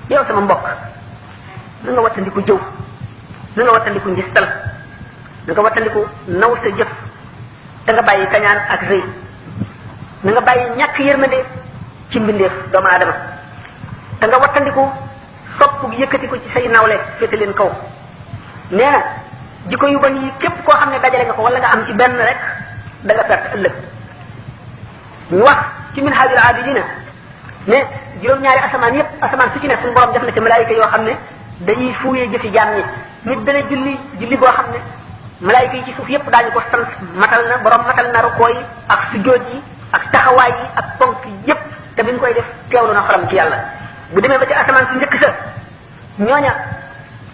yow sama mbokk na nga wattandiku jëw na nga wattandiku njistal na nga wattandiku naw sa jëf te nga bàyyi kañaan ak rëy na nga bàyyi ñàkk yërmande ci mbindeef doomu aadama te nga wattandiku sopp yëkkati ko ci say nawle féete leen kaw nee na jikko yu bon yi képp koo xam ne dajale nga ko wala nga am ci benn rek da nga perte ëllëg ñu wax ci minhajul abidina ne juróom-ñaari asamaan yépp asamaan su ci ne suñu borom def na ci malaayika yoo xam ne dañuy fuuyee jëfi jaam ñi nit dana julli boo xam ne malaayika yi ci suuf yépp daañu ko sant matal na borom matal na rukoo yi ak sujjóot yi ak taxawaay yi ak ponk yépp te bi ñu koy def teewlu na xolam ci yàlla bu demee ba ci asamaan su njëkk sa ñooña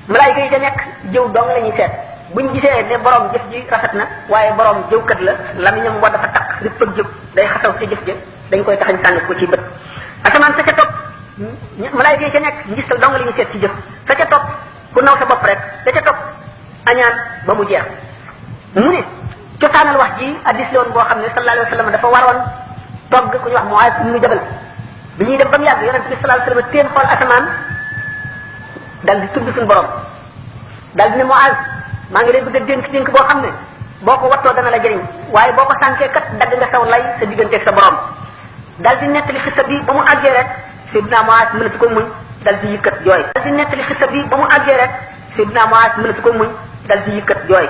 malaayika yi ca nekk jëw dong la ñuy seet buñ gisee ne borom jëf ji rafet na waaye borom jëwkat la lamiñam wa dafa takk lépp ak jëf day xasaw ca jëf ja dañ koy taxañ sànni ko ci bët asamaan sa ca topp malaayika yi ca nekk ngistal dong la ñuy seet ci jëf sa ca topp ku naw sa bopp rek da ca topp añaan ba mu jeex mu ne cosaanal wax ji addis la woon boo xam ne sallallahu alayhi wa sallam dafa waroon togg ku ñu wax Muaaz ibn Jabal bi ñuy dem ba mu yàgg yonente bi sallallahu alayhi wa sallam teen xool asamaan dal di tudd suñu borom dal di ne Muaaz maa ngi lay bëgg a dénk boo xam ne boo ko wattoo dana la jëriñ waaye boo ko sànkee kat dagg nga saw lay sa digganteeg sa borom dal di nettali xissa bi ba mu àggee rek Seydina Muaaz mënatu ko muñ dal di yëkkat jooy dal di nettali xissa bi ba mu àggee rek Seydina Muaaz mënatu ko muñ dal di yëkkat jooy